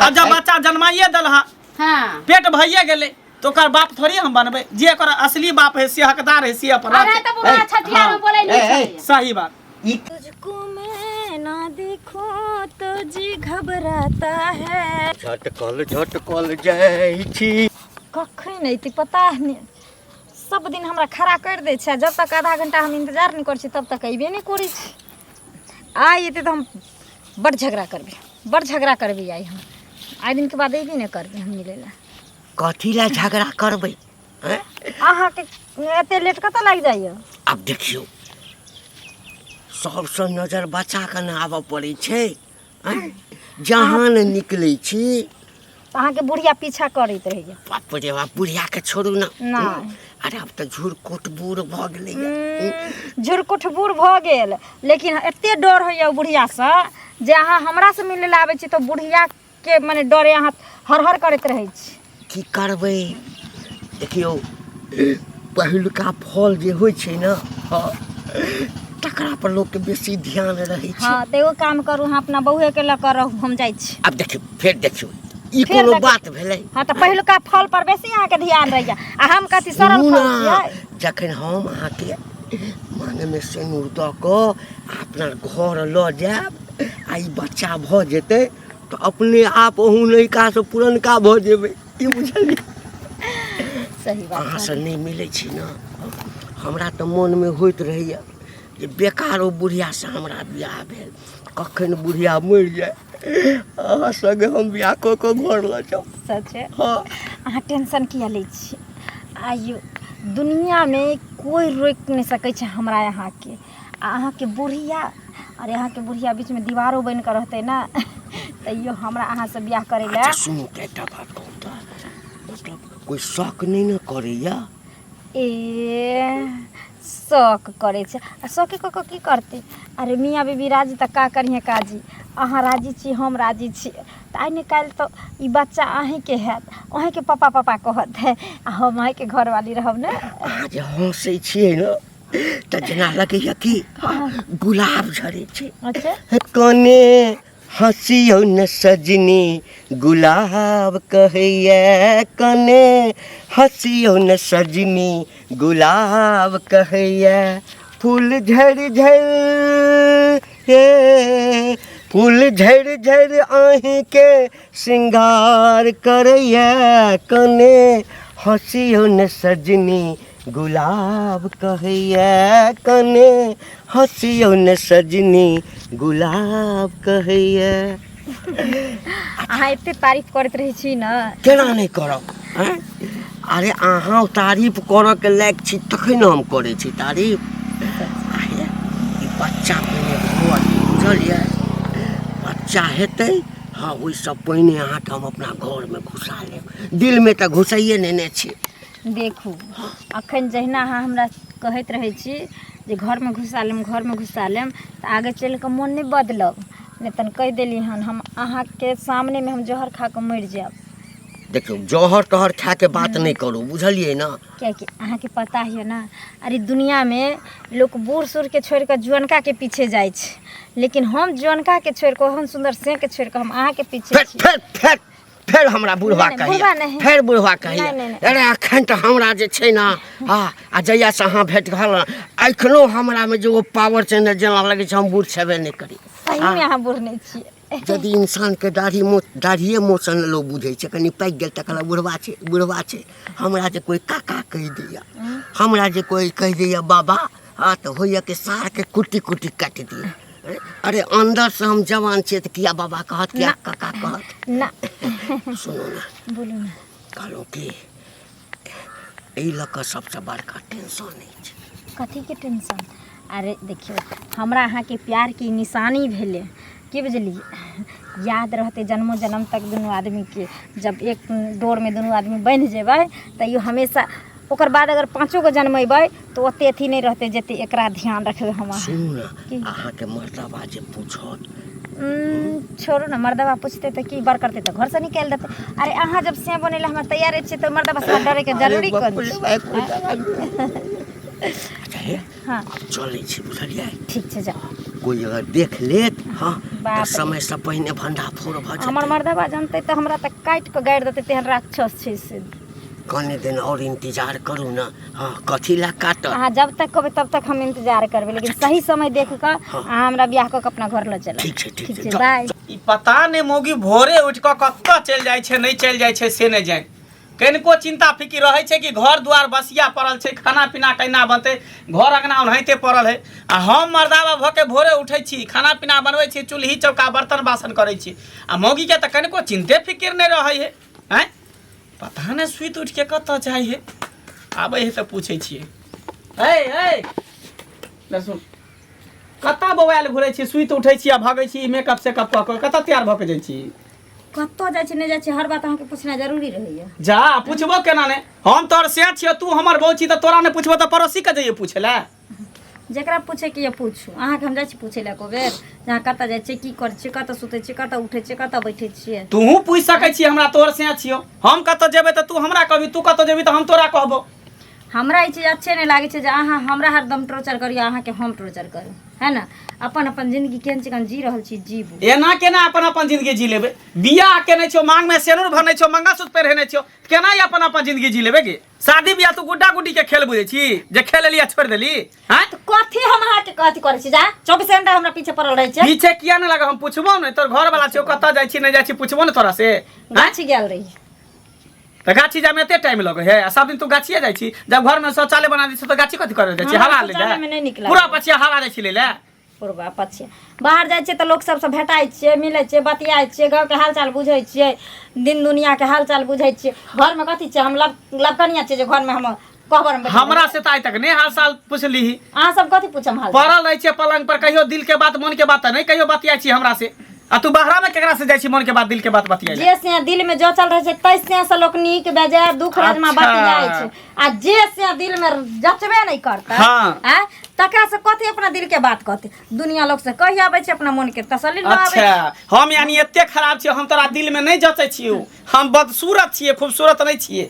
आ जब बच्चा जन्माइए देलहा, पेट भइए गेलै, तऽ ओकर बाप थोड़ी हम बनबै। जे ओकर असली बाप है से हकदार है, से अपन अरे राखै। तऽ बुढ़ा छठियार में बोलै नहि ए, ए, छलैया। सही बात। ई तुझको मैं ना देखूं तो जी घबराता है। झटकल झटकल जाइ छी। कखन अयतै पता नहि। सब दिन हमरा खड़ा करि दै छै, जब तक आधा घंटा हम इंतजार नहि करै छी तब तक अयबे नहि करै छै। आइ अयतै तऽ हम बड्ड झगड़ा करबै, बड्ड झगड़ा करबै आइ हम। आइ दिनके बाद अयबे नहि करबै हम मिलै लए। कथी लए झगड़ा करबै? आँय? अहाँके एते लेट कतऽ लागि जाइए? आब देखियौ, सबसँ नजर बचा कऽ ने आबऽ पड़ै छै। आँय? जहाँ ने निकलै छी तऽ अहाँके बुढ़िया पीछा करैत रहैए। बाप रे बाप, बुढ़ियाके छोड़ू ने। नहि। अरे आब तऽ झुरकुट बूढ़ भऽ गेलैए। झुरकुट बूढ़ भऽ गेल, लेकिन एते डर होइए ओ बुढ़ियासँ जे अहाँ हमरासँ मिलै लए आबै छी तऽ बुढ़ियाके मने डरे अहाँ हर हर करैत रहै छी। की करबै, देखियौ, पहिलुका फल जे होइ छै ने, हँ, तकरा पर लोकके बेसी ध्यान रहै छै। हँ, तऽ एगो काम करू, अहाँ अपना बौएके लऽ कऽ रहू, हम जाइ छी। आब देखियौ, फेर देखियौ, ई फेर कोनो देखियौ। बात भेलै? हँ, तऽ पहिलुका फल पर बेसी अहाँके ध्यान रहैए आ हम कथी सड़ल सुनू फल ने, छियै? जखन हम अहाँके मानमे सिन्दूर दऽ कऽ आ अपना घर लऽ जायब आ ई बच्चा भऽ जेतै तऽ अपने आप अहूँ नयिकासँ पुरनका भऽ जेबै, की बुझलियै? सही बात। अहाँसँ नहि मिलै छी ने, हमरा तऽ मोनमे होइत रहैए जे बेकार ओ बुढ़ियासँ हमरा बियाह भेल, कखन बुढ़िया मरि जाय, अहाँ सङ्गे हम बियाह कऽ कऽ घर लऽ जाउ। सच? हँ। अहाँ टेंशन किया लै छी? आइयो दुनियामे कोइ रोकि नहि सकै छै हमरा अहाँके आ अहाँके बुढ़िया। अरे, अहाँके बुढ़िया बीचमे दीवारो बनि कऽ रहतै ने, तैयो हमरा अहाँसँ बियाह करै लए। अच्छा सुनू तऽ, एकटा बात कहू तऽ, मतलब कोइ शक नहि ने करैया? ए, शौक करै छै आ शौके कऽ कऽ की करतै? अरे, मियाँ बीबी राजी तऽ का करिहे काजी। अहाँ राजी छी, हम राजी छी, तऽ आइ ने काल्हि तऽ ई बच्चा अहीँके हैत, अहीँके पप्पा पप्पा कहत आ हम अहीँके घरवाली रहब ने। अहाँ जे हँसै छियै ने तऽ जेना लगैया कि गुलाब झरै छै। अच्छा। कने हँसियौ न सजनी, गुलाब कहैया, कने हँसियौ न सजनी, गुलाब कहैया, फूल झरि झरि हे, फूल झरि झरि अहीँके श्रृंगार करैया, कने हँसियौ न सजनी, गुलाब कहैया, कने हँसियौ ने सजनी, गुलाब कहैया। अहाँ एते तारीफ करैत रहै छी ने। केना नहि करब? आँय? अरे, अहाँ तारीफ करऽके लायक छी तखन ने हम करै छी तारीफ। आहे, ई बच्चा पहिने भऽ बुझलियै, बच्चा हेतै, हँ, ओहिसँ पहिने अहाँके हम अपना घरमे घुसा लेब। दिलमे तऽ घुसाइए नेने छी। देखू, अखन जहिना अहाँ हमरा कहैत रहै छी जे घरमे घुसा लेम, घरमे घुसा लेम, तऽ आगे चलि कऽ मोन नहि बदलब नहि तन कहि देली हन, हम अहाँके सामनेमे हम जहर खा कऽ मरि जायब। देखियौ, जहर तहर खायके बात नहि करू, बुझलियै ने? कियाकि अहाँके पता यऽ ने, अरे दुनिआँमे लोक बूढ़ सूढ़के छोड़ि कऽ जुअनकाके पीछे जाइ छै, लेकिन हम जुअनकाके छोड़ि कऽ, ओहन सुन्दर सेके छोड़ि कऽ हम अहाँके पीछे फेर छी। फेर फेर फेर हमरा बुढ़वा नहि, कहैया? बुढ़वा नहि। फेर बुढ़वा कहैया? नहि, नहि, नहि। अरे, अखन तऽ हमरा जे छै ने, हँ, आ जहियासँ अहाँ भेट भेल, एखनो हमरामे जे ओ पावर छै ने, जेना लगै छै हम बूढ़ छेबे नहि करी। सहीमे अहाँ बूढ़ नहि छियै। यदि इंसानके दाढ़ी मो दाढ़िए मोछसँ ने लोक बुझै छै, कनि पाकि गेल तऽ कहलक बुढ़वा छै, बुढ़वा छै। हमरा जे कोइ काका कहि दैया, हमरा जे कोइ कहि दैया बाबा, हँ, तऽ होइया कि सारके कुट्टी कुट्टी काटि दिए। अरे, अन्दरसँ हम जवान छियै तऽ किया बाबा कहत, किया काका कहत? ना। सुनू ने। बोलू ने। कहलहुँ कि एहि लऽ कऽ सबसँ बड़का टेंशन अछि। कथीके टेंशन? अरे देखियौ, हमरा अहाँके प्यारके ई निशानी भेलै, की बुझलियै? याद रहतै जन्मो जन्म तक दुनू आदमीके। जब एक डोरमे दुनू आदमी बन्हि जेबै तैयो हमेशा ओकर बाद अगर पाँचो गो जन्मेबै तऽ ओते अथी नहि रहतै जते एकरा ध्यान रखबै हम अहाँ। सुनू ने। की? अहाँके मर्दबा जे पूछत? छोड़ू ने, मर्दबा पूछतै तऽ की बर करतै? तऽ घरसँ निकालि देतै। अरे, अहाँ जब से बनै लए हमरा तैयारे छियै तऽ मर्दबा से डरैके जरूरी कोन छै? अच्छा हे। हँ। आब चलै छी, बुझलियै? ठीक छै, जाउ। कोई अगर देख लेत, हाँ, बाप तऽ रे। समय से पहिने भंडाफोड़ भऽ हमर जेतै। मर्दबा जानतै तऽ हमरा तऽ काटि कऽ गाड़ि देतै, तेहन राक्षस छै से। कने दिन और इंतजार करू ने, हाँ, कथी ला काटत? अहाँ जब तक कहबै तब तक हम इंतजार करबै, लेकिन सही समय देख कऽ अहाँ हमरा बियाह कऽ के अपना घर लऽ चलब। ठीक छै, ठीक ठीक छै, छै, जाउ। बाय। ई पता नहि मौगी भोरे उठि कऽ कतऽ चलि जाइ छै, नहि चलि जाइ छै से नहि जानि। कनिको चिन्ता फिकिर रहै छै कि घर दुआर बसिया पड़ल छै, खाना पीना केना बनतै, घर अङ्गना ओनाहिते पड़ल है, आ हम मर्दाबा भऽ के भोरे उठै छी, खाना पीना बनबै छी, चूल्ही चौका बर्तन बासन करै छी, आ मौगीके तऽ कनिको चिन्ते फिकिर नहि रहै है। आँय, पता नहि सुति उठि के कतऽ जाइ है। आबै है तऽ पूछै छियै। हे हे लहसुन, कतऽ बौआयल घुरै छी? सुति उठै छी आ भगै छी, मेकअप सेकअप कऽ कऽ कतऽ तैयार भऽ के जाइ छी? कतऽ जाइ छी नहि जाइ छी, हर बात अहाँके पूछनाइ जरूरी रहैया? जा, पुछबो केना ने, हम तोहर से छियौ, तू हमर बहू छी, तऽ तोरा नहि पुछबो तऽ पड़ोसी के जइयै पूछै लए? जकरा पूछैके यऽ पूछू। अहाँके हम जाइ छी पूछै लए एको बेर जे अहाँ कतऽ जाइ छियै, की करै छियै, कतऽ सुतै छियै, कतऽ उठै छियै, कतऽ बैठै छियै? तूहू पूछि सकै छी हमरा, तोहर से छियौ। हम कतऽ जेबै तऽ तू हमरा कहबी, तू कतऽ जेबी तऽ हम तोरा कहबो। हमरा ई चीज अच्छे नहि लागै छै जे अहाँ हमरा हरदम टॉर्चर करियौ, अहाँके हम टॉर्चर करू, है ने? अपन अपन जिंदगी केहन चिकन जी रहल छी, जीबू। एना केना अपन अपन जिंदगी जी लेबै? बियाह केने छियौ, मांग में सेनुर भरने छियौ, मंगलसूत्र पहिरने छियौ, केना ई अपन अपन जिंदगी जी लेबै? गे, शादी बियाह तू गुड्डा गुड्डी के खेल बुझै छी जे खेल लेली आ छोड़ि देली? हैं? तऽ कथी हम अहाँके कथी करै छी? जा, 24 घंटा हमरा पीछे पड़ल रहै छै। पीछे किया नहि लागल? हम पुछबो ने, तोर घर वाला छियौ, कतऽ जाइ छी नहि जाइ छी पुछबो ने तोरा से, हैं? गाछी गेल रही। तऽ गाछी जामे एते टाइम लगै है, आ सब दिन तू गाछिए जाइ छी? जब घर में शौचालय बना दै छै तऽ गाछी कथी करे जाइ छी? हमरा हवा ले शौचालय में नहि नीक लागै। पूरा पछिया हवा जाइ छी लै लए। पूर्वा पछिया बाहर जाइ छियै तऽ लोक सबसँ भेटाइ छियै, मिलै छियै, बतियाइ छियै, गाँवके हालचाल बुझै छियै, दिन दुनिआँके हालचाल बुझै छियै। घरमे कथी छियै? हम लब लबकनिया छियै जे घरमे हम कहबरमे बैठल हमरा से तऽ आइ तक नहि हाल साल पुछलीही। अहाँ सब कथी पूछम हाल? पड़ल रहै छियै पलंग पर, कहियो दिल के बात मन के बात तऽ नहि कहियो बतियाइ छी हमरा से, आ तू बाहरा में केकरा से जाइ छी मन के बात दिल के बात बतियाइ जे से दिल में जचल रहै छै तै से से लोक नीक बेजाय दुख राजमा बतियाइ छै, आ जे से दिल में जचबे नहि करतै, आँय, तकरा से कथी अपना दिल के बात कहतै? दुनिया लोक से कहि आबै छै, अपना मन के तसल्ली लऽ आबै छै। अच्छा, हम यानी एते खराब छियै, हम तोरा दिल में नहि जचै छियौ, हम बदसूरत छियै, खूबसूरत नहि छियै?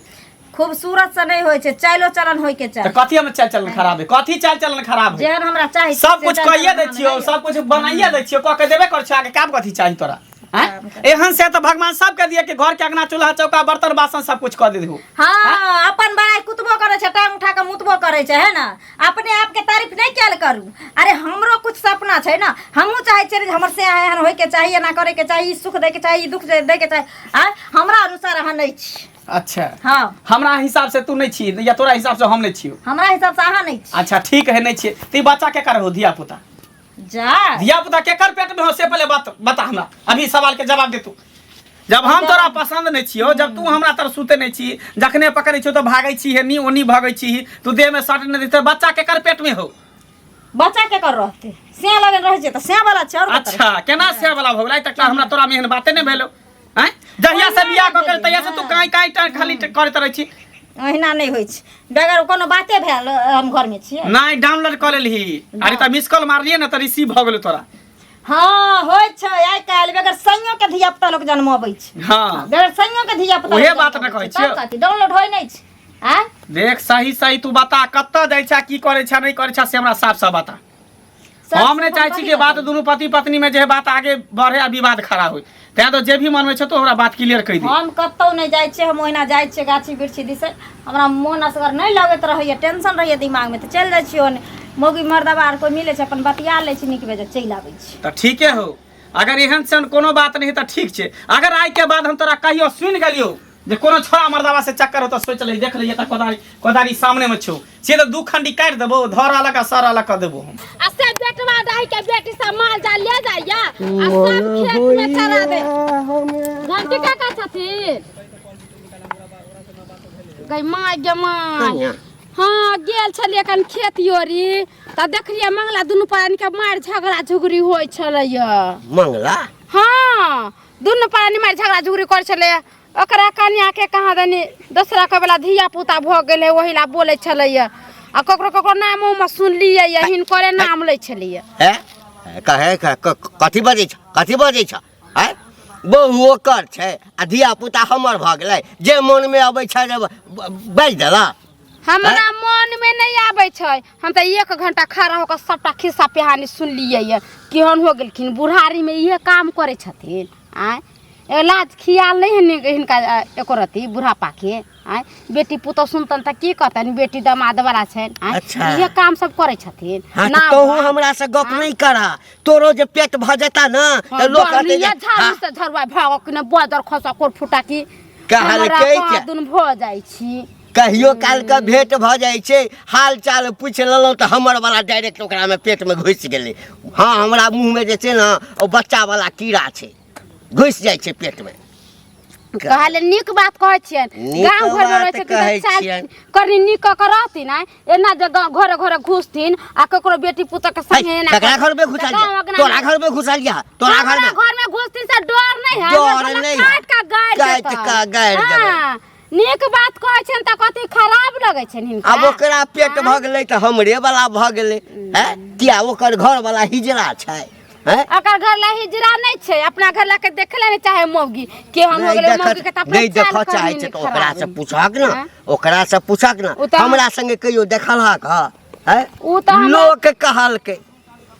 खूबसूरत से नहि होइ छै, चाइलो चलन होइ के चाही। तऽ कथी हम चाल चलन खराब है? कथी चाल चलन खराब है? जेहन हमरा चाही सब से कुछ चाल कहिए चलन दै हमरा छियौ, नहि। सब कुछ बनाइए दै छियौ, कऽ के देबे कर छियौ, आगे काम कथी चाही तोरा? आँय? एहन से तऽ भगवान सबके दिए कि घर के अंगना चूल्हा चौका बर्तन बासन सब कुछ कऽ दे। हाँ, अपन बड़ाई कुतबो करै छै, टांग उठा के मुतबो करै छै, है ना? अपने आप के तारीफ नहीं कैल करू। अरे, हमरो कुछ सपना छै ना, हमहूँ चाहै छियै जे हमर से एहन होय के चाही, एना करे के चाही, ई सुख दै के चाही, ई दुख दै के चाही। आ हमरा अनुसार अहाँ नहीं छी। अच्छा। हाँ। हमरा हिसाब से तू नहीं छी या तोरा हिसाब से हम नहीं छी? हमरा हिसाब से अहाँ नहीं छी। अच्छा, ठीक है, नहीं छी तो ई बच्चा के कर हो? धिया पुता जा। धिया पुता केकर पेट में हो से पहले बात बता हमरा, अभी सवाल के जवाब दे तू। जब हम तोरा पसंद नहीं छियो, जब तू हमरा तरफ सुते नहीं छी, जखने पकड़ै छियो तो भागै छी, हेनी ओनी भागै छी, तू देह में सट नहीं देते, बच्चा केकर पेट में हो? बच्चा के कर रहते? सिया लगन रहै छै तऽ सिया वाला छै और कतऽ? अच्छा, केना से वाला भऽ गेलै? आइ तक तऽ हमरा तोरा में एहन बाते नहि भेलो। आँय, जहिया से बियाह कऽ के तहिया से तू काँय काँय टा खाली करैत रहै छी। ओहिना नहि होइ छै, बगैर कोनो बाते भेल हम घरमे छियै। नहि, डाउनलोड कऽ लेलही। अरे, तऽ मिस कॉल मारलियै ने तऽ रिसीव भऽ गेलै तोरा। हँ, होइ छै, आइ काल्हि बगैर संयो के धिया पुता लोक जन्मबै छै। बगैर संयो के धिया पुता। उहे बात ने कहै छियौ। कथी डाउनलोड होइ नहि छै? आँय? देख, सही सही तू बता, कतऽ जाइ छा, की करै छा, नहि करै छा, से हमरा साफ साफ बता। हम नहि चाहै छी कि बात दुनू पति पत्नी में जे है बात आगे बढ़े आ विवाद खड़ा होय, तैं तो जे भी मन में छौ तो हमरा बात क्लियर कहि दे। हम कतहु नहि जाइ छियै, हम ओहिना जाइ छियै गाछी बिरछी दिस। हमरा मोन असगर नहि लगैत रहैए, टेंशन रहैए दिमागमे तऽ चलि जाइ छियै ओन्ने। मौगी मर्दबा आर कोइ मिलै छै, अपन बतिया लै छी, नीक बेजाय चलि आबै छी। तऽ ठीके हो, अगर एहन सन कोनो बात नहीं तऽ ठीक छै। अगर आइ के बाद हम तोरा कहियो सुनि गेलियो जे कोनो छोड़ा मर्दाबा से चक्कर हो तऽ सोच लही, देख लही, तऽ कोदारी कोदारी सामने में छौ से तऽ दू खंडी काटि देबो, धर अलग आ सर अलग कऽ देबो हम। आ से बेटवा दाई के बेटी सब माल जाल ले जाइया आ सब खेत में चरा दे। घंटी काका छथिन गई माय गे माय। कनिया। हाँ, गेल छलियै कन खेत योरी तऽ देखलियै मंगला दुनू प्राणी के मारि झगड़ा झुगड़ी होइ छलैया। मंगला? हाँ, दुनू प्राणी मारि झगड़ा झुगड़ी करै छलैया। ओकरा कनिया के कहाँ दनी दोसरा के वाला धिया पुता भऽ गेलै, ओहि ला बोलै छलैया आ ककरो ककरो नाम उम सुनलियै या हिनकरे नाम लै छलैया। हे कहे कथी बजै छ, कथी बजै छ? आँय, बहु ओकर छै आ धिया पुता हमर भऽ गेलै, जे मोनमे अबै छै जे बाजि देला। हमरा मन में नहीं आबै छै। हम तऽ 1 घंटा खड़ा होकर सबटा खिस्सा पिहानी सुनलियै ये, केहन हो गेलखिन बुढ़ारी में इहे काम करै छथिन। आँय, ए लाज खियाल नहीं है हिनका एको रत्ती बुढ़ापा के। आँय, बेटी पुतोह सुनतन तऽ की कहतन, बेटी दमाद वाला छनि। आँय, अच्छा। इहे काम सब करै छथिन। हाँ, ना तऽ तोहू बा- हमरा से गप नहीं करा, तोरो जे पेट भऽ जेता ना तऽ लोक कहतै जे झाड़ू हाँ, से झरुआ भागो कि नहि बदर खसा कोर फुटा की कहलकै हमरा जे- दुन भऽ जाइ छी। कहियो काल के भेंट भऽ जाइ छै, हाल चाल पूछि लेलहुँ तऽ हमर वाला डायरेक्ट ओकरामे पेटमे घुसि गेलै। हँ, हमरा मुँहमे जे छै ने ओ बच्चा वाला कीड़ा छै, घुसि जाइ छै पेटमे। कहले नीक बात कहै छियनि, नीक गाँव घरमे रहै बात छथिन कहै तऽ चाल छियनि। करनी नीक कऽ कऽ रहथिन। आँय, एना जे गाँव घरे घरे घुसथिन आ ककरो बेटी पुतोह के संगे एना ककरा करथिन, घरमे तऽ घुसल गाँव यऽ? अङ्गना तोरा मे- घरमे घुसल यऽ? तोरा हमरा घरमे घरमे घुसथिन से डर नहि है? डर हमरा नहि काटि कऽ गाड़ि काटि देतनि। कऽ गाड़ि देबै। हाँ, नीक बात कहै छनि तऽ कथी खराब लगै छनि हिनका? आब ओकरा पेट भऽ गेलै तऽ हमरे वाला भऽ गेलै। हैं, किया ओकर घर वाला हिजड़ा छै? हैं? ओकर घर ला हिजड़ा नहि छै, अपना घर ला के देखले नहि चाहे मौगी केहन हो नहि गेलै। देखऽ मौगी के तऽ अपने नहि चाल देखऽ करनी चाहै छै नहि तऽ ओकरा खराब से है। पूछहक ने। हैं? ओकरा से पूछहक ने। ओ तऽ हम- हमरा संगे कहियो देखलहक हँ? हैं? ओ तऽ हमरा- लोक कहलकै।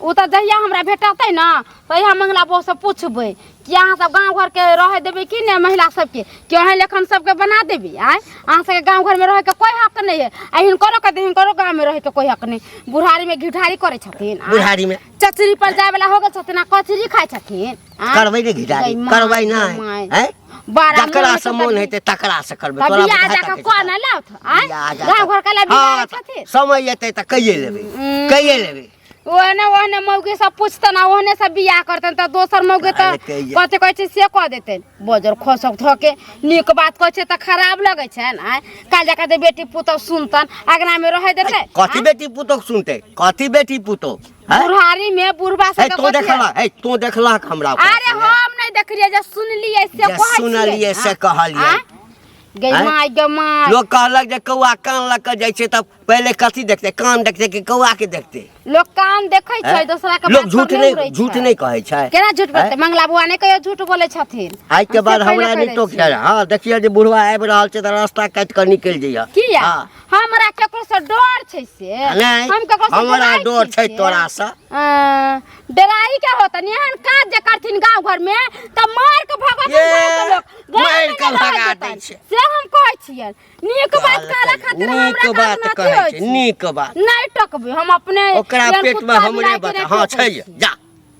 ओ तऽ जहिया हमरा भेटतै ने तहिया मंगला बौसँ पुछबै कि अहाँ सब गाँव घरके रहै देबै कि नहि महिला सबके, कि अहीं लेखन सबके बना देबै? आँय, अहाँ सबके गाँव घरमे रहैके कोइ हक नहि है, आ हिनकरो के हिनकरो गाँवमे रहैके कोइ हक नहि। बुढ़ारीमे घिढारी करै छथिन। आँय? बुढ़ारीमे चचरी पर जाय वाला हो गेल छथिन आ कचरी खाइ छथिन। आँय? करबै ने घिढारी? गै माय, करबै गै नहि। माय। हैं? बारह जकरा मोन से हेतै मोन तऽ हेतै तकरा से करबै। तऽ तोरा बियाह बुझाइ जाकऽ तकै कऽ छौ? ने लाउथ। आँय, बियाह जाकऽ- गाँव घरके ला हँ, बिगाड़ै छथिन। समय एतै तऽ कैये लेबै, कैये लेबै। ओहने ओहने मौगी सब पूछतन आ ओहने सब बियाह करतन तऽ दोसर मौगी तऽ कहलकै जे- कथी कहै छै से कऽ देतनि। बजर खसक धऽ के नीक बात कहै छै तऽ खराब लगै छनि। आँय, काल्हि जकाँ जे बेटी पुतहु सुनतन अङ्गनामे रहै देतै? कथी आँय? बेटी पुतोह सुनतै? कथी बेटी पुतोह? हैं? बुढ़ारी में बुढ़बा हे सबके तों कथी देखलह? हे तों देखलहक हमरा ओकरा अरे संगे? हम नहि देखलियै, जे सुनलियै से जे कहै छियै। सुनलियै से कहलियै। आँय? गै आँय? माय, गै माय। लोक कहलक जे कौआ कान लऽ कऽ जाइ छै तऽ पहिले कथी देखतै, कान देखतै कि कौआ के देखतै? लोक कान देखै छै हैं? दोसरा के लोक बात झूठ पर नहि उड़ै झूठ छै। नहि कहै छै। केना झूठ बोलतै? हैं? मंगला बुआ नहि कहियो झूठ बोलै छथिन। आइ के हम बाद से पहिले हमरा कहि नहि दै टोक। छियै। हँ, देखियौ जे बुढ़वा आबि रहल छै तऽ रास्ता काटि कऽ निकलि जइअ। किया? हँ। हमरा केकरो से डर छै से? नहि, हम केकरो से हमरा डराइ डर छी छै से? तोरासँ। डराई के होतन? एहन काज जे करथिन गांव घर में तऽ मार के भगतन ये, गांव के लोग। गाँव मारि में के नहि रहऽ भगा देतन। दै छै। से हम कहै छियनि, नीक बात कहला खातिर नीक हमरा बात कान कहै अथी छै, होइ छै। नीक बात। नहि टकबै हम अपने। ओकरा एहन पेट मे कुत्ता हमरे बिलाइ के बता नहि हँ टोकै छै छी। जा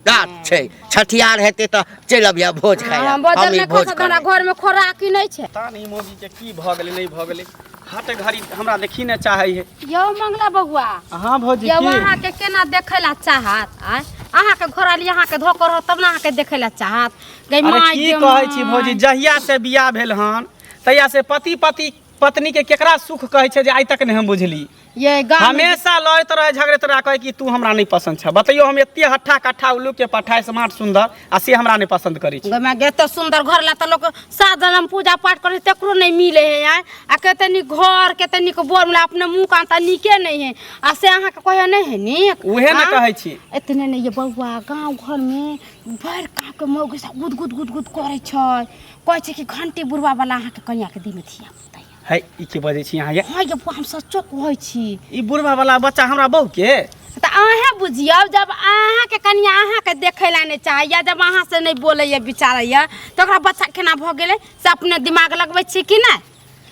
जा छै, छठियार हेतै तऽ चलि अबिहे भोज खाइ लए। हम बदल हम ई नहि भोज खसत, हमरा करबै। घर में खोराकी नहि छै। पता नहीं मौगी के की भऽ गेलै, नहि भऽ गेलै, हट घड़ी हमरा देखी नहि चाहै है। यौ मंगला बबुआ। हाँ भौजी। यौ की? अहाँके केना देखै ला चाहत? आँय, अहाँके घरवाली अहाँके धोकर रहत तब ने अहाँके देखै ला चाहत। गै अरे माय की गे कहै छी माय। भौजी, जहिया से बियाह भेल हन तहिया से पति पति पत्नी के केकरा सुख कहै छै जे आइ तक नहि हम बुझली। ये गाँव में हमेशा लड़ैत रहे, झगड़ैत रहे, कहै कि तू हमरा नहि पसंद छ। बतैयो, हम एते हट्ठा कट्ठा उल्लू के पट्ठा स्मार्ट सुंदर आ से हमरा नहि पसंद करै छै। गै माय गे, एते सुंदर घर ला तऽ लोक 7 जनम पूजा पाठ करै छै तकरो नहि मिले है। आँय, आ कते नीक घर, कते नीक बर मिला, अपने मुँह कान तऽ नीके नहि है आ से अहाँके कहियो नहि है नीक? उहे ने आँय? कहै छी। एतने नहि ये बौआ, गाँव घरमे भरि गाँवके मौगी सब गुद गुद गुद गुद करै छै, कहै छै कि घंटी बुढ़वा वाला अहाँके कनियाके देहमे धिया पुता यऽ। है, ई की बजै छी अहाँ ये? हँ ये बौआ, हम सच्चो कहै छी। ई बुढ़वा वाला बच्चा हमरा बहू के? तऽ अहें बुझियौ, जब अहाँके कनिया अहाँके देखै लए नहि चाहैया, जब अहाँ से नहि बोलैया विचारैया, तऽ ओकरा बच्चा केना भऽ गेलै से अपने दिमाग लगबै छी कि नहि?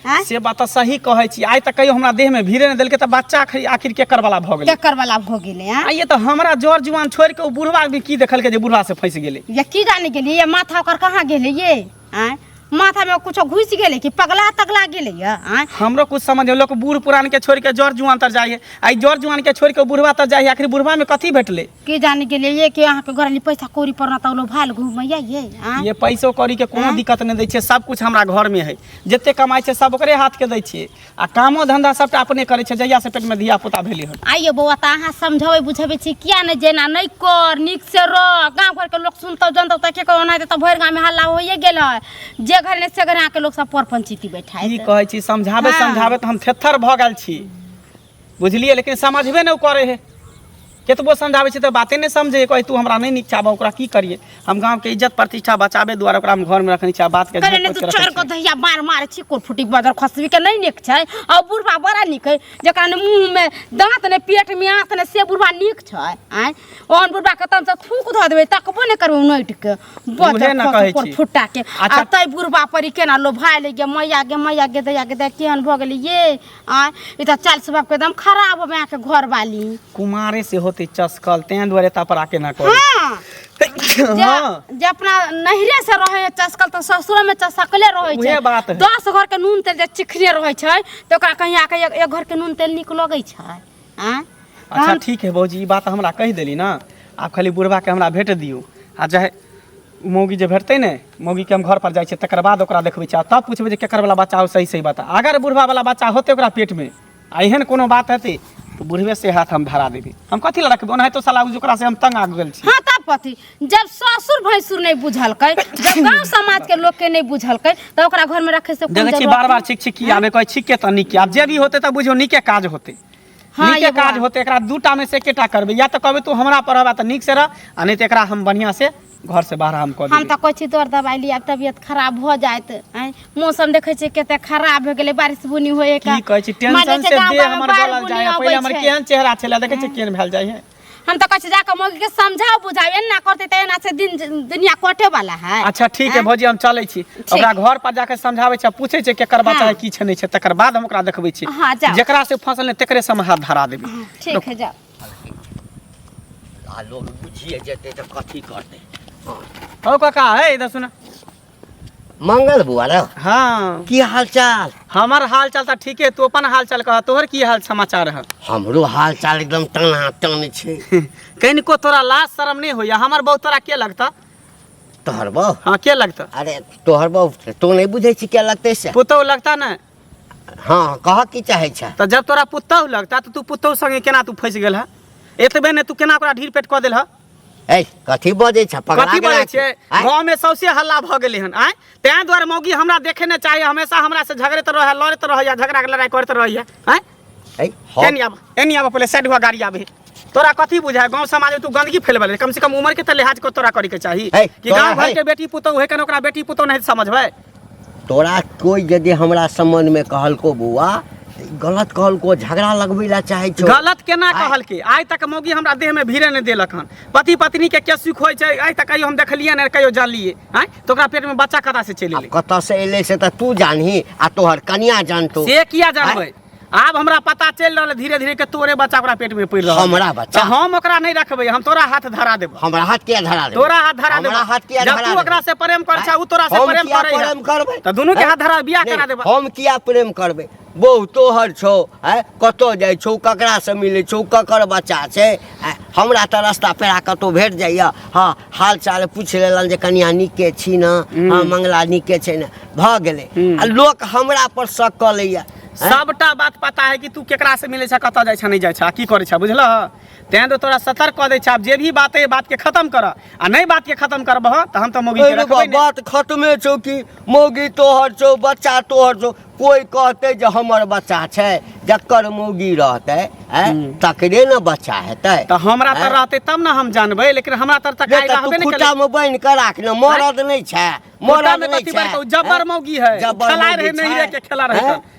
आँय? से बात तऽ सही कहै छी, आइ तक कहियो हमरा देह में भीड़े नहि देलकै तऽ बच्चा आखिर केकर वाला भऽ गेलै? केकर वाला भऽ गेलै? आँय? आ ये तऽ हमरा जर जुआन छोड़ि के ओ बुढ़वा भी की देखलकै जे बुढ़वा से फँसि गेलै? ये की जाने गेलियै ये माथा ओकर कहाँ गेलै ये? आँय, माथा में कुछो घुसि गेलै कि पगला तगला गेलै ये? आँय, हमरो कुछ समझ में, लोक बूढ़ पुरान के छोड़ के जर जुआन तर जाइ है, आ ई जर जुआन के छोड़ के बुढ़वा तर जाइ है, आखिर बुढ़वा में कथी भेटलै? की जाने गेलियै ये कि अहाँके घरवाली पैसा कौड़ी पर न तऽ लोग भाल घूमैया ये? आँय? ये पैसो कौड़ी के कोनो दिक्कत नहि दै छै, सब कुछ हमरा घर में है, जते कमाइ छै सब ओकरे हाथ के दै छियै आ कामो धंधा सबटा अपने करै छै जहिया से पेट में धिया पुता भेलै हन। आइयो बौआ, तऽ अहाँ समझबै बुझबै छी किया नहि, जेना नहि कर, नीक से रह। गाँव घरके लोक सुनतौ जनतौ तऽ के कहो ओनाहिते तऽ भरि गाँवमे हल्ला होइए गेल है, जे घर नहि से घर अहाँके लोक सब पर पंचायती बैठाइत। की कहै छी, समझाबै हाँ। समझाबै तऽ हम थेथर भऽ गेल छी बुझलियै, लेकिन समझबे नहि ओ करै है। केतबो समझाबै छियै तऽ बाते नहि समझै कहै तू हमरा नहि नीक चाहबह ओकरा की करियै हम गाँवके इज्जत प्रतिष्ठा बचाबै दुआरे ओकरा हम घरमे रखने छी आ बातके करे ने झोंकि तू के रखै चोर को छियै। दहिया मार मार छी कोर फुटी बदर खसबी के नहीं नीक छै आ बुढ़बा बड़ा नीक है जकरा ने मुंह में दांत ने पेट में आंत ने से बुढ़बा नीक छै आँय ओहन बुढ़बा के तम से थूक धऽ देबै तकबो ने करबै उनटि के उहे बदर ने कहै कोर छी। फुट्टा के अच्छा। आ तै बुढ़बा पर ई केना लोभाय ले गे मैया गे मैया गे दैया गे दैया केहन भऽ गेलै ये आँय ई तऽ चाल स्वभाव के एकदम खराब हो अहाँके घरवाली कुमारे से होते चसकल तें दुआरे एता पर आके ना करै हाँ जे हाँ जे अपना नैहरे से रहे है चसकल तऽ ससुरो में चसकले रहे उहे छै बात है। 10 घर के नून तेल जे चिखने रहे छै तऽ ओकरा कहीं आके एक घर के नून तेल नीक लगै छै आँय अच्छा ठीक है भौजी ई बात हमरा कहि देली ना आब खाली बुढ़बा के हमरा भेट दियौ आ चाहे मौगी जे भेटतै ने मौगीके हम घर पर जाइ छियै तकर बाद ओकरा देखबै छियै आ तब पुछबै जे केकर वाला बच्चा हो सही सही बता अगर बुढ़बा वाला बच्चा होतै ओकरा पेटमे आ एहन कोनो बात हेतै तऽ बुढ़बे से हाथ हम धरा देबै हम कथी लए रखबै ओनाहितो साला ओकरा से हम तंग आबि गेल छी हाँ तब कथी जब ससुर भैंसुर नहीं बुझलकै जब गांव समाज के लोग के नहीं बुझलकै तऽ ओकरा घर में रखे से कोन देखै छी जरूरत बार बार छिक छिक आबै कहै छिके तऽ नीके आब जे भी होतै तऽ बुझियौ नीके काज होतै हाँ, नीके ये काज बौआ। होतै एकरा दूटा में से एकेटा करबै या तऽ कहबै तू हमरा पर रहबा तऽ नीक से रह आ नहि तऽ एकरा हम बढ़िआँ से घर से बाहर हम कऽ हम देबै तऽ कहै छी दर दबाइ लिअ तबियत खराब भऽ जायत आँय मौसम देखै छियै कते खराब भऽ गेलै बारिश बुनी होय की कहै छी टेंशन से देह हमर गलल जाइ है पहिले हमर केहन चेहरा छलै देखै छी केहन भेल जाइ है हम तऽ कहै छी जाकऽ मौगी के समझाउ बुझाउ एना करतै तऽ एना से दिन दुनिया कटे वाला है अच्छा ठीक है भौजी हम चलै छी ओकरा घर पर जाके समझाबै छी आ पूछै छी केकर बच्चा है हाँ। की छै नहि छै तकर बाद हम ओकरा देखबै छी हाँ, जाउ। जेकरा से फसल नहि तेकरे से हम हाथ धरा देबै ठीक है जाउ आ लोग बुझिए जेतै तऽ कथी करतै हौ काका है इधर सुन मंगल बुआ रे हाँ की हाल चाल हमर हाल चाल तऽ ठीके तू अपन हाल चाल कह तोहर की हाल समाचार है हमरो हाल चाल एकदम टना टन छै कनिको तोरा लाज शरम नहि होइया हमर बहु तोरा के लगता तोहर बहु हाँ के लगता अरे तोहर बहु तू नहीं बुझै छी के लगतै से पुतहु लगता ने हाँ कह की चाहै छै तऽ जब तोरा पुतहु लगता तऽ तू पुतहु संगे केना तू फँसि गेल है एतबे ने तू केना ओकरा ढीर पेट कऽ देल है ए कथी बजै छ पगला कथी गेला बजै की? छियै आँय? गाँव में सौंसे हल्ला भऽ गेलै हन आँय तेँ दुआरे मौगी हमरा देखे नहि चाही हमेशा हमरा से झगड़ैत रहै लड़ैत रहैया झगड़ा के लड़ाइ करैत रहैया आँय ए, हम- एनी आब एनी आब पहिले साइड हुआ गाड़ी आबे तोरा कथी बुझाय गाँव समाज में तू गंदगी फैलबे ले कम से कम उम्र के तऽ लिहाज को तोरा करे के चाही हे, कि तोरा गाँव घर हे। के बेटी पुतोह है कन ओकरा बेटी पुतोह नहीं समझबै तोरा कोई यदि हमरा संबंध में कहलको बौआ तऽ ई गलत कहलको झगड़ा लगबै ला चाहै छौ गलत केना आँय? कहलकै आइ तक मौगी हमरा देह में भीड़े नहि देलक हन पति पत्नी के के सुख होइ छै आइ तक कहियो हम देखलियै नहि कहियो जानलियै आँय तऽ ओकरा पेट में बच्चा कतऽ से चलि आब एलै कतऽ से एलै से तऽ तू जानही आ तोहर कनिया जानतो से किया जानबै आब हमरा पता चलि रहल है धीरे धीरे के तोरे बच्चा ओकरा पेट में पड़ि रहल है। हमरा बच्चा? तऽ हम ओकरा नहि रखबै हम तोरा हाथ धरा देब हमरा हाथ किया धरा देबै तोरा हाथ धरा देब हमरा हाथ किया जब धरा तू देबै? ओकरा से प्रेम कर छा उ तोरा से हम प्रेम किया करै है प्रेम करबै तऽ दुनू के हाथ धरा बियाह नहि, करा देब हम किया प्रेम करबै बहु तोहर छौ आँय कतऽ जाइ छौ ककरासँ मिलै छौ ककर बच्चा छै आँय हमरा तऽ रस्ता पेड़ा कतहु भेट जाइए हँ हाल चाल पूछि लेलनि जे कनिया नीके छी ने हँ मंगला नीके छै ने भऽ गेलै आ लोक हमरा पर शक कऽ लैए सबटा बात पता है कि तू केकरा से मिलै छ कतऽ जाइ छ नहि जाइ छ आ की करै छ बुझलह तें तो तोरा सतर्क कऽ दै छ आब जे भी बात है बात के खत्म कर आ नहि बात के खत्म करबह तऽ हम तऽ मौगी के अरे रखबै बा, नहि बात खत्मे छौ कि मौगी तोहर छौ बच्चा तोहर छौ कोई कहतै जे हमर बच्चा छै जकर मौगी रहतै आँय, तकरे ने बच्चा हेतै तऽ हमरा तऽ आँय? रहतै तब ने हम जानबै लेकिन हमरा तर तऽ रे, काल्हि तऽ तू रहबे नहि खुट्टा केलै में बान्हि कऽ राख ने मरद नहि छै खुट्टा मरद में नहि कथी छै बान्हि कऽ? ओ जब्बर आँय? मौगी है जब्बर खेलाय मौगी रहै नहीं छै। के खेला रहै आँय? तऽ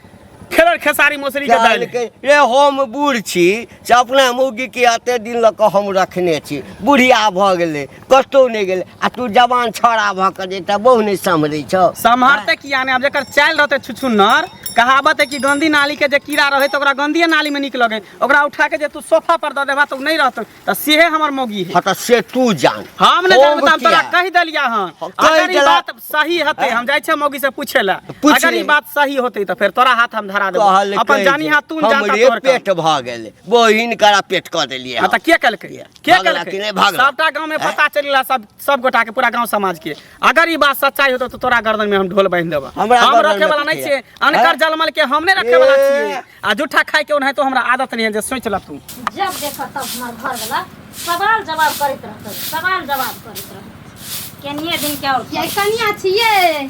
खेलर खेसारी मौसरी के दालि कहलकै रे हम बूढ़ छी से अपना मौगीके एते दिन लऽ कऽ हम रखने छी बुढ़िया भऽ गेलै कतहु नहि गेलै आ तू जवान छौड़ा भऽ कऽ जे एकटा बहु नहि सम्हरै छौ सम्हरते किया नहि आब जकर चालि रहतै छुछुन्नर कहावत है कि गंदी नाली के जे कीड़ा रहे तऽ ओकरा गंदिए नाली में नीक लगे ओकरा उठा के जे तू सोफा पर दऽ देबा तऽ ओ नहि रहतौ तऽ सेहे हमर मौगी है हँ तऽ से तू जान हम नहि जानबै तऽ हम तोरा किया? कहि देलिया हन हाँ, कहि अगर ई देला। बात सही हेतै हम जाइ छियै मौगी से पूछे लए पूछ अगर ई ले। बात सही होतै तऽ फेर तोरा हाथ हम धरा देबौ कहलकै अपन जानी जे हाथ तू जानता हमरे तोहर काम। पेट भऽ गेलै बहिन करा पेट कऽ देलियै हाँ तऽ के केलकै के भगला कि केलकै नहि भगला? सबटा गाँव में पता चलि गेला सब सब गोटा के पूरा गाँव समाज के अगर ई बात सच्चाई होतौ तऽ तोरा गर्दन में हम ढोल बांधि देबऽ हमरा हम गर्दन रखे में वाला नहीं कथी छियै है? अनकर हैं? जलमल के हम नहीं रखे वाला ए। छियै आ जूठा खाय के ओनाहितो हमरा आदत नहीं है जे सोच ल तू जब देखो तब हमर घर वाला सवाल जवाब करैत रहतौ सवाल जवाब करैत रहतौ केनिये दिन के और ये कनिया छियै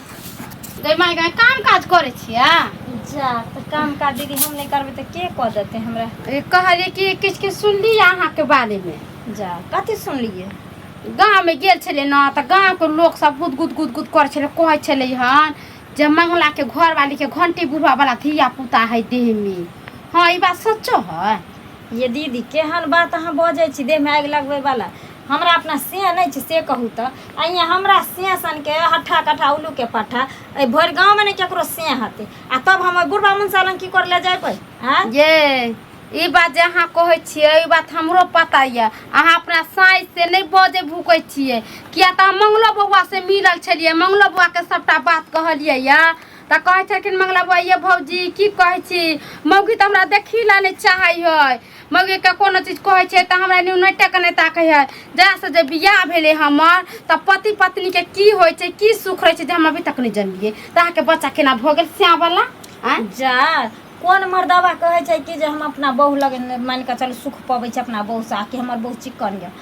गै माय गै काम काज करै छियै जा तऽ काम काज दीदी हम नहि करबै तऽ के कऽ देतै हमरा ई कहलियै कि किछु किछु सुनलियै अहाँके बारेमे जा कथी सुनलियै गाँवमे गेल छलियै ने तऽ गाँवके लोक सब गुद गुद गुद गुद करै छलै कहै छलै हन जे मंगलाके घरवालीके घंटी बुढ़वावला धिया पुता है देहमे हँ ई बात सच्चो है ये दीदी केहन बात अहाँ बजै छी देहमे आगि लगबै वाला हमरा अपना से नहि छै से कहू तऽ आ हियाँ हमरा से सनके हट्ठा कट्ठा उल्लूके पट्ठा एहि भरि गाँवमे नहि ककरो से हेतै आ तब हम ओहि बुढ़बा मुनसा लग की करै लए जेबै आँय ये ई बात जे अहाँ कहै छियै ई बात हमरो पता यऽ अहाँ अपना साँझ से नहि बजै भूकै छियै किया तऽ हम मंगलो बौआ से मिलल छलियै मंगलो बौआके सभटा बात कहलियै यऽ तऽ कहै छलखिन मंगला बौआ ये भौजी की कहै छी मौगी तऽ हमरा देखी लए नहि चाहै है मौगीके कोनो चीज कहै छियै तऽ हमरा न्यूनटे के नहि ताकै है जहियासँ जे बियाह भेलै हमर तऽ पति पत्नीके की होइ छै की सुख रहै छै जे हम अभी तक नहि जनलियै तऽ अहाँके बच्चा केना भऽ गेल श्यामवला आँय जा कोन मर्दाबा कहै छै कि जे हम अपना बहू लग मानि कऽ चलू सुख पबै छै अपना बहूसँ आ कि हमर बहू चिक्कन यऽ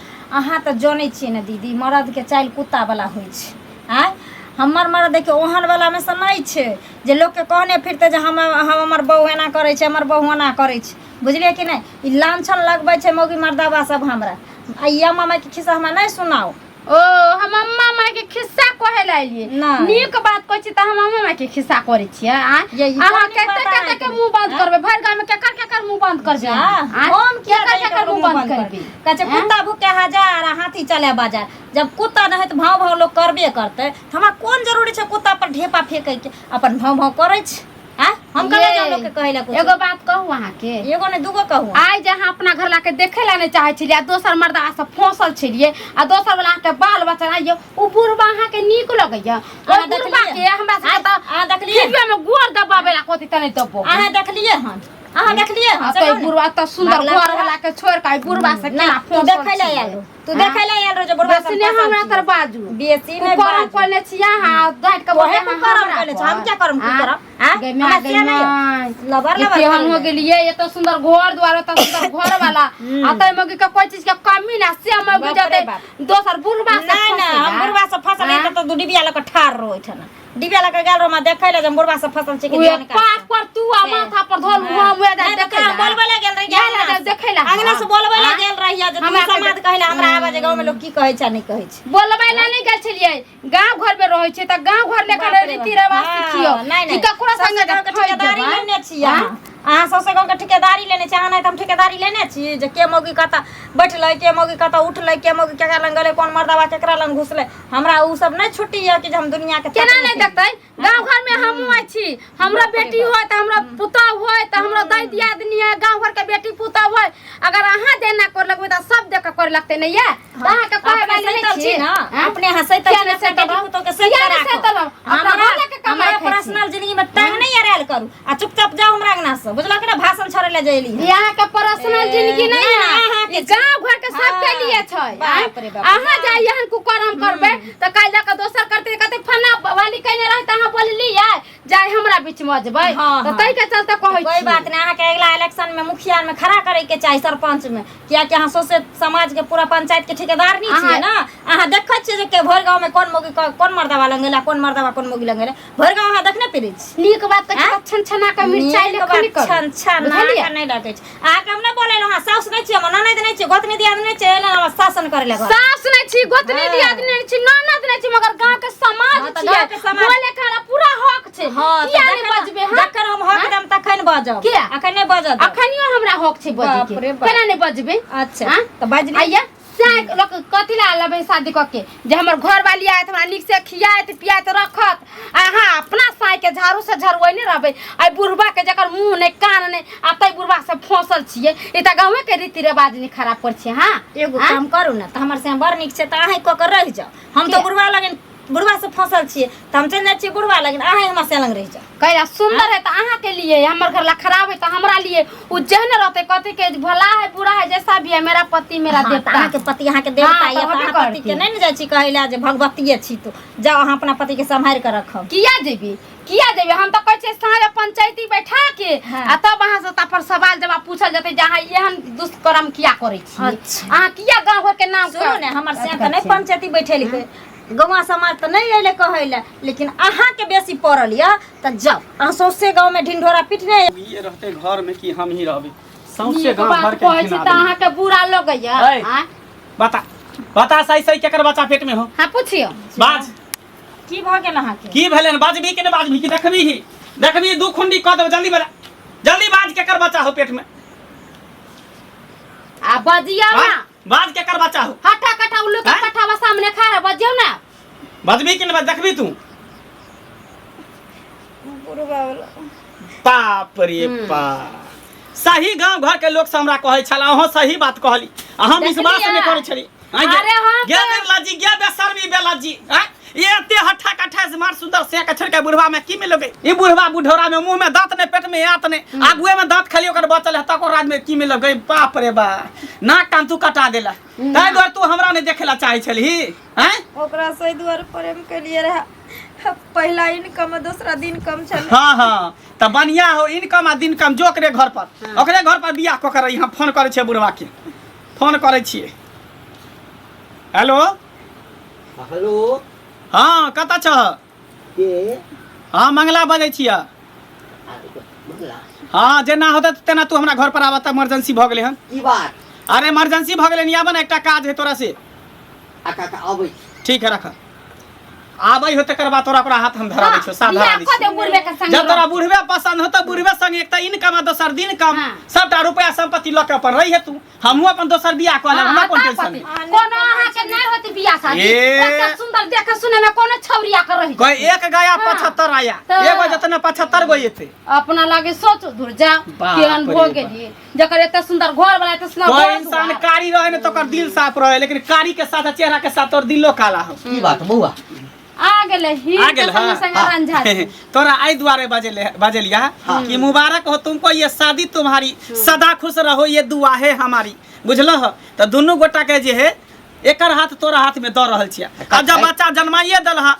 अहाँ तऽ जनै छियै ने दीदी मरदके चालि कुत्तावला होइ छै आँय हमर मरद देखियौ ओहन वलामे सँ नहि छै जे लोकके कहने फिरतै जे हम हमर बहू एना करै छै हमर बहू ओना करै छै बुझलियै कि नहि ई लाँछन लगबै छै मौगी मर्दाबा सब हमरा आ ई अम्मा माइके खिस्सा हमरा नहि सुनाउ ओ हम अम्मा माय के खिस्सा कहे ला एलियै नहि। नीक बात कहै छी तऽ हम अम्मा माय के खिस्सा करै छियै आँय? ये ई अहाँ कोन नीक कते बात कते के अहाँके? मुंह बंद करबै भरि गाम में केकर केकर मुंह बंद करबै जा, अहाँ? आँय? हम किया केकर नहि केकर ककरो मुंह बंद करबै कहै छै कुत्ता भूके हजार आ हाथी चले बाजार जब कुत्ता नहि तऽ भाव भाव लोक करबे करतै तऽ हमरा कोन जरूरी छै कुत्ता पर ढेपा फेंकैके अपन भाव भाव करै छै आँय हम कहले ये, जाउ लोकके कहै लए कुछो। एगो बात कहू अहाँके एगो नहि दूगो कहू आइ जे अहाँ अपना घर लाके देखे ला नहि चाहै छलियै आ दोसर मर्दा से फंसल छलियै आ दोसर वाला अहाँके बाल बच्चा आइयो ओ बुढ़बा अहाँके नीक लगैया ओहि अहाँ बुढ़बा देखलियै? के हमरा सबके तऽ अहाँ देखलियै खिजुआ में गोर दबावे ला कहती तने दबो अहाँ देखलियै हन अहाँ देखलियै हन आ से तो कहू ने। बुढ़बा तऽ सुंदर मारला घर तोरा। वाला के छोड़ के आई बुढ़बा से ना केना तू फंसल देखै लए छियै? आयल रहो। तू देखै लए आयल रहो जे बुढ़बा बेसी नहि हमरा तर बाजू बेसी नहि कुकरम बाजू। करने छी अहाँ डाँटि के तोहे बोलबै कुकरम करने छी, हम क्या करम कुकरम? आँय? गै हमरा माय गै से नहि माय लबर लबर केहन करै हो लए। गेलियै एतो सुंदर घर द्वार एतो सुंदर घर वाला आ तै मौगी के कोई चीज के कमी ना से मौगी बाप रे जते बाप। दोसर बुढ़बा से नहि नहि हम फंसेला। बुढ़बा से फसल आँय? हेतै तऽ दू डिबिया लऽ कऽ ठाढ़ रहो ओहिठाम डिबिया लऽ कऽ गेल रहो हमरा देखै लए जे हम बुढ़बा से फसल छै कि उहे जान का पाप पर तू आ माथा पर धोल हम उहे नहि तऽ देखै कहाँ ला। बोलबै लए गेल रही गेल रही देखै ला। अंगना से बोलबै लए आँय? गेल रही जे तू हमरा के समाद कहै लए हमरा आबै जे गाँव में लोग की कहै छै आ नहि कहै छै बोलबै ला नहि गेल छलियै गाँव घर में रहै छै तऽ गाँव घर लेकर बाप रे रीति बाप। रिवाज हाँ, सिखियौ नहि कि नहि ककरो सौंसे संगे गाँवके फँसि ठेकेदारी जेबै। लेने छी अहाँ अहाँ सौंसे गाँवके ठेकेदारी लेने छी अहाँ नहि तऽ हम ठेकेदारी लेने छी जे के मौगी कतऽ बैठलै के मौगी कतऽ उठलै के मौगी केकरा लग गेलै कोन मर्दबा केकरा लग घुसलै हमरा उ सब नहि छुट्टी यऽ कि जे हम दुनिया के केना नहि देखतै गाँव घर में हमहूँ आइ छी हमरा बेटी होय तऽ हमरा पुतहु होय तऽ हमरा दाइ दियादनी है गाँव घर के बेटी पुतहु होय अगर अहाँ देना कर लगबै तऽ सब देख के करे लगतै नहि ये तऽ अहाँके कहै अपने वाली नहि सैतल छी छी ना आँय? अपने यहाँ सैतल किया छी नहि अपना सैतल बेटी रहब? पुतोह के सैत किया के नहि राखब। सैतल रहब? अपना हमरा घर लऽ के कमाइ हमरा खाइ छी। पर्सनल जिंदगी में टांग नहीं अड़ायल करू आ चुपचाप जाओ हमरा अंगना से बुझलक ना भाषण छोड़े ले जैली ई अहाँके पर्सनल जिंदगी नहीं नहि, है अहाँके ई गाँव घर के सबके हाँ। लिए छै बाप रे बाप। अहाँ जाइए एहन कुकर्म करबै तऽ काल्हि जाके दोसर करतै कहतै फन्ना वाली कयने रहै तऽ अहाँ बोललियै जाय हमरा बीच में अजबै हाँ, तऽ हाँ। ताहि के चलते कहै कोई छी बात नहीं अहाँके अगिला इलेक्शन में मुखिया में खड़ा करे के चाही सरपंच में कियाकि अहाँ सौंसे समाज के पूरा पंचायत के ठेकेदार नहीं छियै ना अहाँ देखै छियै जे के भरि गाँव में कोन मौगी कोन मर्दावा लग गेलै कोन मर्दावा कोन मौगी लग गेलै भरि गाँव अहाँ देखने फिरै छी नीक बात कहै छी तऽ छन छना के मिरचाई नीक लेखनी बात करू छन छन बुझलियै? अहाँके नहि लगै छै अहाँके हम नहि बोलै अहाँ साउस नहि छियै हमर ननैद नहि छियै गोतनी दियाद नहि छियै एहि लेल हमरा शासन करै लए घर सास नहि छी गोतनी हाँ। दियादनी नहि छी ननद नहि छी मगर गांव के समाज हाँ, तऽ छियै गाँवके समाज- बोले के हमरा पूरा हक छै हँ तऽ किया नहि जखन- बजबै हम जखन हम हक देम तखन बजब किया? अखन नहि बजब अखनियो हमरा हक छै बजै बाप के रे बाप। केना नहि बजबै अच्छा हाँ? तऽ बाजली आइया सैं लोक कथी ला लेबै शादी कऽ के जे हमर घरवाली आयत हमरा नीक से खियाइत पियाइत रखत आ अहाँ अपना साँइ के झाड़ू से झड़ुआइने रहबै आइ बुढ़बा के जकर मुँह नहि कान नहि आ तै बुढ़बा से फंसल छियै ई तऽ गाँवे के रीति रिवाज नहि खराब कर छियै हाँ एगो हाँ? काम करू ने तऽ हमर से बड़ नीक छै तऽ अहीं कऽ के रहि जाउ हम तऽ किया? बुढ़वा लगन बुढ़वा से फंसल छियै तऽ हम चलि जाइ छियै बुढ़वा लगन अहीं हमर से लग रहि जाउ कहै सुंदर है तऽ अहाँ के लिए हमर घर ला खराब है तऽ हमरा लिए उ जेहने रहते कथी के भला है बुरा है जैसा भी है मेरा पति मेरा हाँ, तऽ देवता अहाँके पति अहाँके देवता हाँ, यऽ तऽ तऽ होबे अहाँ पतिके करती। नहि ने जाइ छी कहै लए जे भगवतीये छी तू जाउ अहाँ अपना पतिके सम्हारि कऽ रखब किया जेबी किया जेबी हम तऽ कहै छियै साँझ पंचायती बैठा के हाँ। आ तब अहाँ से पर सवाल जवाब पूछल जेतै जे अहाँ एहन दुष्कर्म किया करै छी अच्छा। अहाँ किया गाँव घर के नाम सुनू ने हमर से तऽ नहि पंचायती बैठेलकै गौवा समाज तऽ नहि अयलै कहै लए, लेकिन अहाँके बेसी पड़ल यऽ तऽ जाउ अहाँ सौंसे गाँवमे ढिंढोरा पिटने। ये रहते घर में कि हम ही रहबे सौंसे नीक गांव बात भर के कहै छी घिना तऽ देली। अहाँके बुरा लगैया? ऐ। आँय? बता बता सही सही, केकर बच्चा पेट में हो? हाँ, पुछियौ। बाज। की भऽ गेल अहाँके? की भेलै? बाजबी के नहि बाजबी? कि देखबी ही देखबी, दू खुंडी कऽ देबो। जल्दी बजा, जल्दी बाज, केकर बच्चा हो पेट में? आ बजियौ ना। बाज, बाज, केकर बच्चा हो? हट्टा कट्टा उल्लू के आँय? पट्ठा सामने खा रहा, बजियौ ना। बाजबी के नहि बाज? देखबी तू। बुढ़बा वाला। बाप रे बाप, सही गांव घर के लोग सब हमरा कहै छल, अहाँ सही बात कहली आ हम विश्वास देखलियै? नहि करै छली। आँय गे- अरे हम गे निर्लज्जी, गे बेशर्मी बेलज्जी, आँय? ये एते हट्ठा कट्ठा से मार सुंदर से के छोड़ के बुढ़वा में की मिलोगे? ई बुढ़वा बुढ़ौरा में मुंह में दांत ने, पेट में आंत ने, आगुए में दांत खाली ओकर बचल है, तकर राज में की मिलोगे? बाप रे बा, नाक कान तू कटा देला, ताहि दुआरे तू हमरा नहीं देखेला चाहे छलही? आँय? ओकरा से दुआरे प्रेम केलिए रहे, पहिला इनकम आ दोसरा दिन कम छलै। हाँ हाँ, तऽ बढ़िया हो, इनकम आ दिन कम, जो ओकरे घर पर, ओकरे घर पर बियाह कऽ के रही। हम फोन करै छियै बुढ़वा के, फोन करै छियै। हेलो। हेलो। हाँ, कतऽ छह? के? हाँ, मंगला बजै छियै। मंगला? हाँ, जेना होतै तेना तू हमरा घर पर आबऽ तऽ, इमरजेंसी भऽ गेलै हन। की बात? अरे, इमरजेंसी भऽ गेलै, आबऽ ने, एकटा काज है तोरा से। आ काका, अबै छी। ठीक है, रख। आबै हो तकर बाद तोरा ओकरा हाथ हम धरा दै छियौ, साफ धरा बियाह दै कऽ छियौ। दे बुढ़बे के संग। जब तोरा बुढ़बे पसंद हो तऽ बुढ़बे संग, एक तऽ इनकम आ दोसर दिन कम, हाँ। सबटा रुपया संपत्ति लऽ के अपन रही तू, हमहूँ अपन दोसर बियाह कऽ लेब, हमरा कोन टेंशन है? कोनो अहाँके नहि होती बियाह शादी। ए। एते सुंदर देखे सुने में कोनो छौरिया के रही। कोई एक गया हाँ। 75 आया। तऽ- एगो जतना 75 गो एते। अपना लागे सोच दूर जा। बाप केहन रे भऽ गेली, जकर एते सुंदर घर वाला, एते सुंदर कोई घर इंसान दुआर। कारी रहे ने तो ओकर दिल साफ रहे, लेकिन कारी के साथ चेहरा के साथ तोर दिलो काला हो। की बात बौआ? आ गेलै ही। आ गेल। के संगे हाँ। संगे रंझा जी। तोरा आई दुआरे बजेले बजेलिया कि मुबारक हो तुमको ये शादी तुम्हारी, सदा खुश रहो ये दुआ है हमारी, बुझल हो? तऽ दुनू गोटा के जे है एकर हाथ तोरा हाथ में दऽ रहल छियै। आ जब बच्चा जन्माइए देलहा,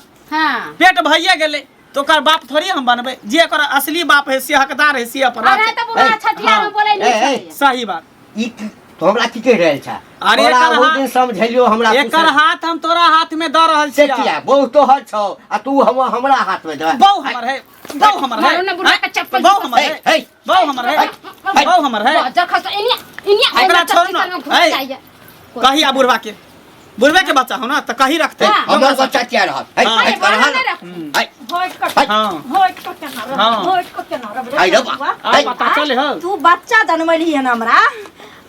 पेट भइए गेलै, तऽ ओकर बाप थोड़ी हम बनबै? जे एकर असली बाप है से हकदार है, से अपन अरे रहतै। तऽ बुढ़ा ए, छठियार में हाँ। बोलै ए, नहि ए। छलैया। सही बात। ई तो हमरा की कहि रहल छ? अरे तोरा एकर बहुत हाथ- दिन समझेलियो, हमरा एकर हाथ हम तोरा हाथ में दऽ रहल से छियै। किया? बहु तोहर छौ आ तू हम हमरा हाथ में देबे? बहु हमर है, बहु हमर है। मारू ने बुढ़ा के चप्पल। बहु हमर है। हे, बहु हमर है, बहु हमर है। बजर खस इनिया इनिया। एकरा छोड़ ना। घुस ए। जाइए। कही आ बुढ़वा के, बुढ़वे के बच्चा हो ना तऽ कही रखते। हाँ। हमर बच्चा किया रहत? हे, हाँ। हे, अरे, बाहर करहा नहि ना। रख। हे, होइत कऽ हाँ। होइत कऽ केना रहब? हाँ। होइत कऽ केना रहब रे आई रे बा। बौआ? आ पता चले हो। तू बच्चा जनमलही हन हमरा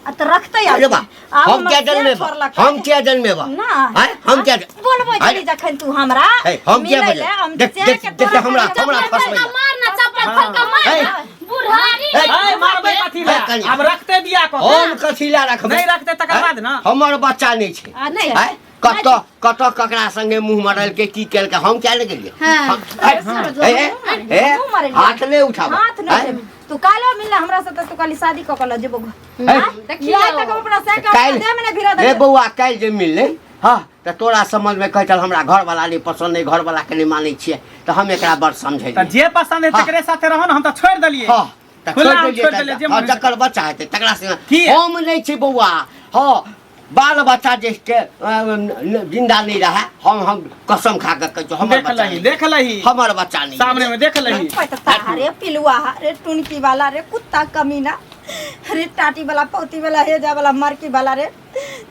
आ तऽ रखतै अरे बा, आब हम हमर क्या से जन्मेबा? छोड़लक। हम क्या जन्मेबा? ना। आँय, हम क्या बोलबै आँय, छली जखन तू हमरा हे, हम क्या मिलै बजै? लए, हम देख, से देख, के देख, तोरा हमरा- खातिर हमरा चप्पल फसबै। चप्पल मार ना, चप्पल खोल के मार हे। ना। बुढ़ारी हे। ए, मारबै कथी हे, लए? कनिया। आब रखते बियाह कऽ के। हम कथी लए रखबै? नहि रखते तकर आँय, बाद ना। हमर बच्चा नहि छै। आ, नहि। आँय, कतऽ कतऽ ककरा संगे मुँह मरलकै, की केलकै, हम क्या ने गेलियै? हाँ। हे, हे, हे, मुँह मारलियै। हाथ नहि उठाब। हाथ नहि आँय, उठेबै। तू काल्हि मिलना हमरा से तऽ तू कहली शादी कऽ के लऽ जेबो घर। हे, देखियौ। आइ तक हम अपना से के काल्हि देह में नहि भिड़ा रे देलियै। बौआ, काल्हि जे मिललै हँ तऽ तोरा समझमे कहै छल हमरा घरवला नहि पसन्द नहि, घरवलाके नहि मानै छियै, तऽ हम एकरा बड़ तऽ समझेलियै। जे पसंद है हाँ। तकरे साथे रहो ना, हम तऽ छोड़ि देलियै। हँ, तऽ खुला छोड़ि हम देलियै छोड़ि तऽ- देलियै, जे हँ, मन जकर बच्चा हेतै तकरा से। की? हम नहि छी बौआ। हँ, बाल बच्चा जे के जिंदा नहि रहै, हम हम कसम खा कऽ कहै छियौ, हमर देख बच्चा लही नहि। देख लही। हमर बच्चा नहि। सामने में देख लही। अरे पिलुआ, रे टुनकी वाला, रे कुत्ता कमीना, रे टाटी वाला, पौती वाला, हेजा वाला, मरकी वाला, रे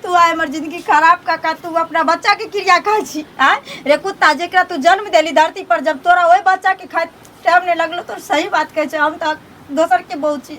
तू आइ हमर जिंदगी खराब काका, तू अपना बच्चा के क्रिया खाइ छी? आय रे कुत्ता, जेकरा तू जन्म देली धरती पर, जब तोरा ओहि बच्चा के खाइ टाइम नहीं लगलो। तो सही बात कहै छै, हम तऽ दोसर के बहू छी।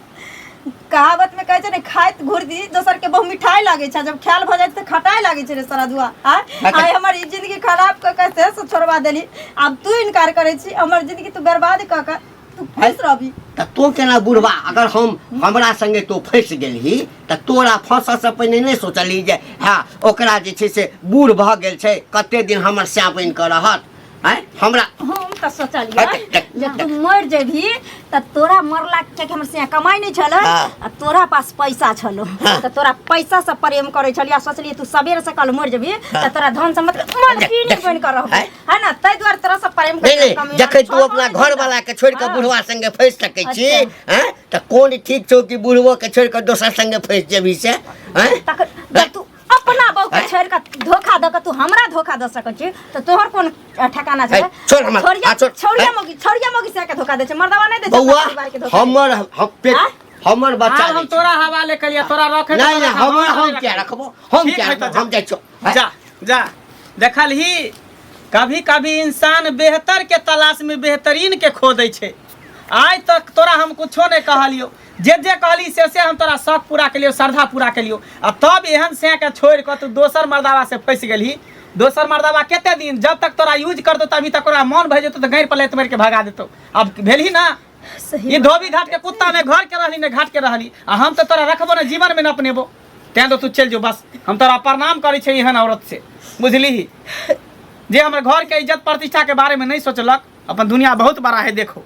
कहावत में कहै छै ने, खाइत घुर्दी दोसर के बहु मिठाई लागै छै, जब ख्याल भऽ जाइ छै तऽ खटाइ लागै छै। रे सरदुआ, आय आइ हमर ई जिंदगी खराब कऽ के से छोड़वा देली, आब तू इनकार करै छी। हमर जिंदगी तू बर्बाद कऽ के तू खुश रहबी? तऽ तों केना बुढ़बा, अगर हम हमरा संगे तों फँसि गेलही तऽ तोरा फँसऽसँ पहिने नहि सोचलही जे हँ, ओकरा जे छै से बूढ़ भऽ गेल छै, कते दिन हमर स्या बनि कऽ रहत? आँय हमरा हम तऽ सोचलियै देख, देख, जे तू मरि जेबही तऽ तोरा मरला, कियाकि हमर सिया कमाइ नहि छलै हाँ। आ तोरा पास पैसा छलो हाँ। तऽ तोरा पैसा से प्रेम करै छलियै आ सोचलियै तू सबेरे सकाल मरि जेबही तऽ तोरा धन सम्पत्ति मालकिनी देख, बनि कऽ रहबी आँय? है ना, ताहि दुआरे तोरा से प्रेम नहि करै नहि कमीना। जखन तू छोड़बो अपना नहि घर देता। वाला के छोड़ि कऽ हाँ। बुढ़वा संगे फँसि सकै छी अच्छा। आँय, तऽ कोन ठीक छौ कि बुढ़बो के छोड़ि कऽ दोसर संगे फँसि जेबही से? आँय? तखन जब तू अपना बहू के छोड़ के धोखा दऽ के तू हमरा धोखा दऽ सकै छी तऽ तोहर कोन ठिकाना छै हे, छोड़ हमर, छोड़िया आ, छोड़। छोड़िया हे। मौगी छोड़िया मौगी से के धोखा दै छै मर्दवा नहि दै छै बौआ अपना परिवार के धोखा हमर हम पेट आँय? हमर बच्चा आब हम नहि छै। तोरा हवाले कलिया तोरा रखे नहीं नहीं हमर हम क्या रखबो हम ठीक क्या है तो रखबो हम जाइ छौ जा जा देखल ही कभी कभी इंसान बेहतर के तलाश में बेहतरीन के खो दै छै आइ तक तोरा हम कुछो नहि कहलियौ जे जे कहली से से हम तोरा शौक पूरा केलियौ श्रद्धा पूरा केलियौ आ तब एहन सैं के छोड़ि कऽ तू दोसर मर्दावा से फँसि गेलही दोसर मर्दावा कते दिन जब तक तोरा यूज कर दो तभी तक ओकरा मन भऽ जेतौ तऽ गैर पर लात मारि के भगा देतौ अब भेलही ना सही ई धोबी घाट के कुत्ता ने घर के रहली ने घाट के रहली आ हम तऽ तोरा रखबो ने जीवन में न अपनेबो तें तो तू चलि जो बस हम तोरा प्रणाम करै छियै एहन औरत से बुझलीही जे हमर घर के इज्जत प्रतिष्ठा के बारे में नहीं सोचलक अपन दुनिया बहुत बड़ा है देखो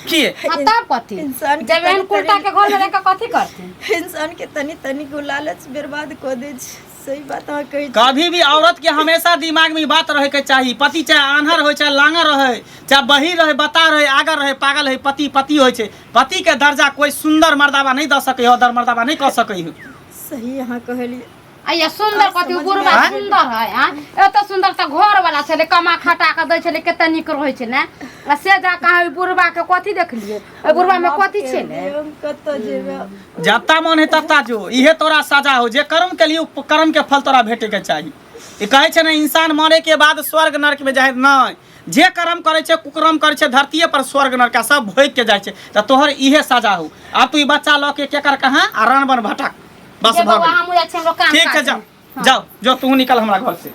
किए हाँ तब कथी इंसान के जब एहन तनी कुर्ता के घर में रह के कथी करथिन इंसान के तनी तनी गो लालच बर्बाद कऽ दै छै सही बात अहाँ कहै छी कभी भी औरत के हमेशा दिमाग में ई बात रहे के चाही पति चाहे आन्हर हो चाहे लांगर रहे चाहे बहिर रहे बता रहे आगर रहे पागल है पति पति होइ छै पति के दर्जा कोई सुंदर मर्दाबा नहीं दऽ सकै हो दर मर्दाबा नहीं कह सकै हो सही अहाँ कहलियै अइया सुंदर कथी समझ में बुढ़वा आयल। सुंदर है आ एते सुंदर तऽ घर वाला छलै कमा खटा के दै छलै कते नीक रहै छै ने आ से जा कहाँ ओहि बुढ़वा के कथी देखलियै ओहि बुढ़वा में कथी छै ने हम कतऽ जेबै आब? जत्ता मन है तत्ता जो इहे तोरा सजा हो जे कर्म के लिए उ कर्म के फल तोरा भेटे के चाही ई कहै छै ने इंसान मरे के बाद स्वर्ग नरक में जाए नहीं जे कर्म करै छै कुकर्म करै छै धरतीये पर स्वर्ग नरक आ सब भोगि के जाइ छै तऽ तोहर इहे सजा हो आब तू ई बच्चा लऽ के केकर कहाँ आ रन बन भटक बस जे भऽ बौआ गेलै हमहूँ जाइ छी हमरो काम ठीक छै काज जाओ जाओ जो तू निकल हमरा घर से।